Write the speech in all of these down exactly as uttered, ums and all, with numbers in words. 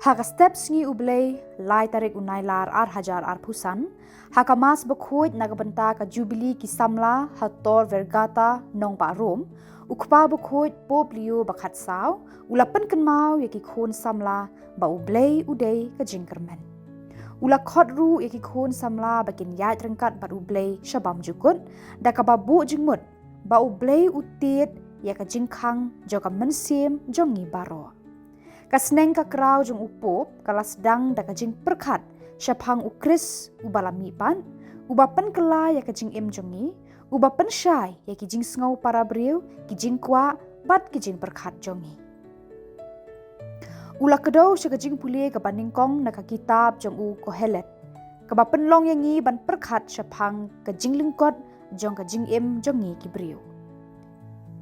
Ha ka step Sngi U Blei, lai tarik u Nailar ar hajar arphew san, ha ka Mass Bakhuid na ka bynta ka Jubili ki samla ha Tor Vergata, Nongbah Rome, u Kpa Bakhuid Pope Leo ba khatsaw u la pynkynmaw ïa ki khun samla ba U Blei u dei ka jingkyrmen. U la khot ruh ïa ki khun samla ba kin ïaid ryngkat bad U Blei sha bymjukut, da kaba buh jingmut ba U Blei u tied ïa ka jingkhang jong ka mynsiem jong ngi baroh. Ka sneng ka kraw jong u Pope ka la sdang da ka jingpyrkhat shaphang U Khrist uba la mihpat, uba pynkylla ïa ka jingim jong ngi, uba pynshai ïa ki jingsngew para briew, ki jingkwah bad ki jingpyrkhat jong ngi. U la kdew sha ka jingpule kaba nyngkong na ka kitab jong u Kohelet, kaba pynlong ïa ngi ban pyrkhat shaphang ka jinglyngkot jong ka jingim jong ngi ki briew.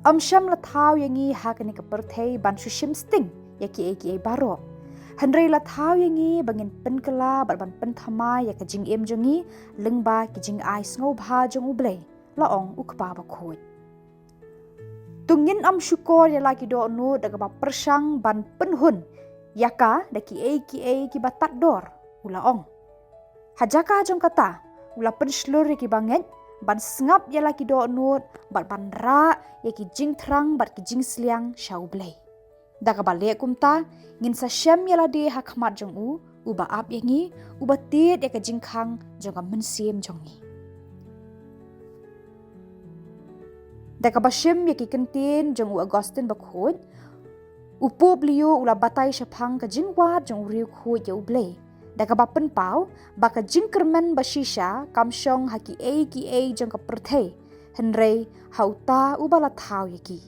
Ym shym la thaw ïa ngi ha kane ka pyrthei ban shu shim sting ïa kiei kiei baroh. Hynrei la thaw ïa ngi ba ngin pynkylla bad ban pynthymmai ïa ka jingim jong ngi lyngba ki jingai sngewbha jong U Blei, la ong u Kpa Bakhuid. To ngin ym shukor ïa la ki dohnud da kaba pyrshang ban pynhun ïa ka da kiei kiei kiba tad dor, u la ong. Ha jaka jong kata, u la pynshlur ïa kiba ngeit ban sngap ïa la ki dohnud bad ban rah ïa ki jingthrang bad ki jingsliang sha U Blei. Da kaba leh kumta, ngin sa shem ïa lade ha khmat jong u, uba ap ïa ngi, uba tied ïa ka jingkhang jong ka mynsiem jong ngi. Da kaba shim ïa ki kyntien jong u Augustine Bakhuid, u Pope Leo u la batai shaphang ka jingwad jong u riewkhuid ïa U Blei, da kaba pynpaw ba ka jingkyrmen ba shisha kam shong ha kiei kiei jong ka pyrthei, hynrei ha uta uba la thaw ïa ki.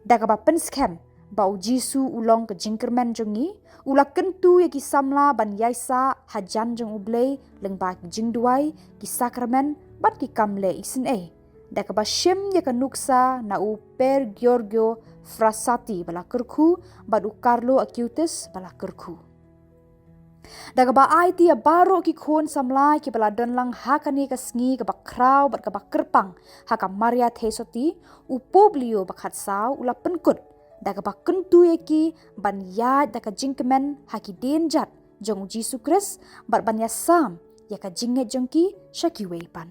Da kaba pynskhem ba U Jisu u long ka jingkyrmen jong ngi, u la kyntu ïa ki samla ban ïaisah hajan jong U Blei lyngba ki jingduwai, ki sakramen bad ki kam leh isynei, da kaba shim ïa ka nuksa na u Pier Giorgio Frassati ba la kyrkhu bad u Carlo Acutis ba la kyrkhu. Da kaba aiti ïa baroh ki khun samla kiba la don lang ha kane ka sngi kaba khraw bad kaba kyrpang ha ka Maria Theisotti, u Pope Leo ba khatsaw u la pynkut da kaba kyntu ïa ki ban ïaid da ka jingkmen ha ki dienjat jong U Jisu Khrist bad ban ïasam ïa ka jingngeit jong ki sha kiwei pat.